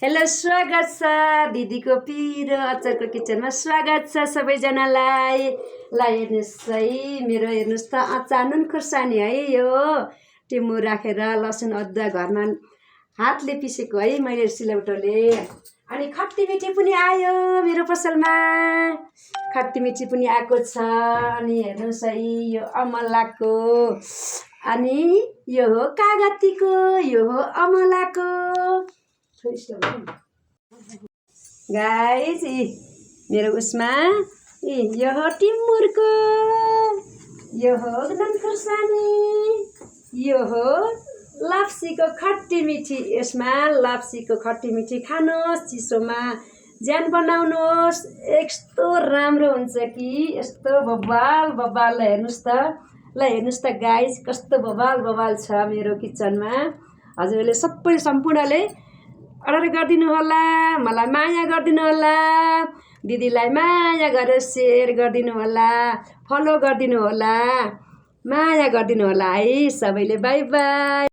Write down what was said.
Hello, स्वागत छ दिदीको पिरो अचारको किचनमा। स्वागत छ सबैजनालाई। ल हेर्नुहोस् है, मेरो हेर्नुहोस् त अचार नुन खुर्सानी है। यो टिमु राखेर लसुन अदुवा घरमा हातले पिसेको है मैले सिलौटोले। अनि खट्टी मिठी पनि आयो मेरो पसलमा, खट्टी मिठी पनि आएको छ। अनि हेर्नुहोस् है, यो अमलाको, अनि यो हो कागतीको, यो हो अमलाको। गाइस मेरो उसमा यो हो टिमुरको, यो हो नुन खुर्सानी, यो हो लाप्सीको खट्टी मिठी। यसमा लाप्सीको खट्टी मिठी खानुहोस्, चिसोमा ज्यान बनाउनुहोस्, यस्तो राम्रो हुन्छ कि यस्तो बबाल बबाल। हेर्नुहोस् त, ल हेर्नुहोस् त गाइस, कस्तो बबाल बबाल छ मेरो किचनमा। हजुरहरूले सबै सम्पूर्णले अर्डर गरिदिनु होला, मलाई माया गरिदिनु होला, दिदीलाई माया गरेर सेयर गरिदिनु होला, फलो गरिदिनु होला, माया गरिदिनु होला है सबैले। By by.